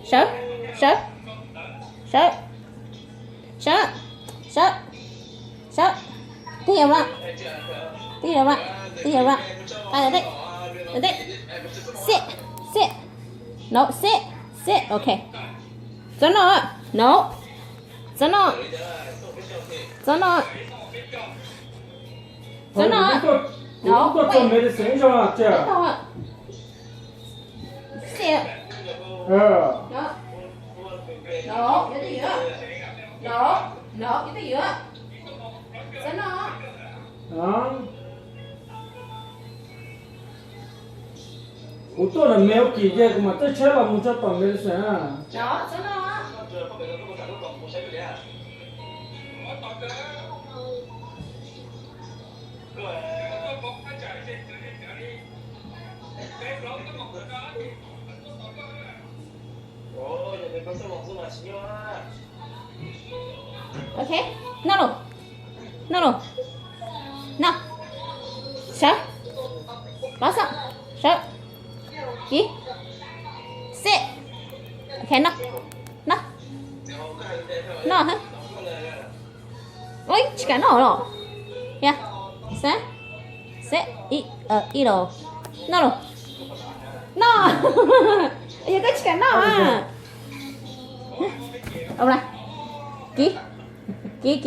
Sawv, sawv, sawv, sawv, sawv, sawv. Twb yog lawm, twb yog lawm, twb yog lawm. Qab dej, dej, sit, sit. No, sit, sit, ok. Txhob noj, no. Txhob noj, txhob noj, txhob noj. No, wait. Sit. No, no, yuav twj ywm. No, no, yuav twj ywm. Txhob noj. Kuv tuaj ntawm Milky ces kuv mam txawj tsheb los mus tso tom Medicine na. No, txhob noj. Ok, noj los, noj los, noj. Sawv, los xwb, sawv, kiv, sit. Ok, noj, noj, noj. Ua tsis kam noj los? Yog, xwb, xwb, ib, ib los, noj los, noj. Yog koj tsis kam noj. Kiv, kiv, kiv.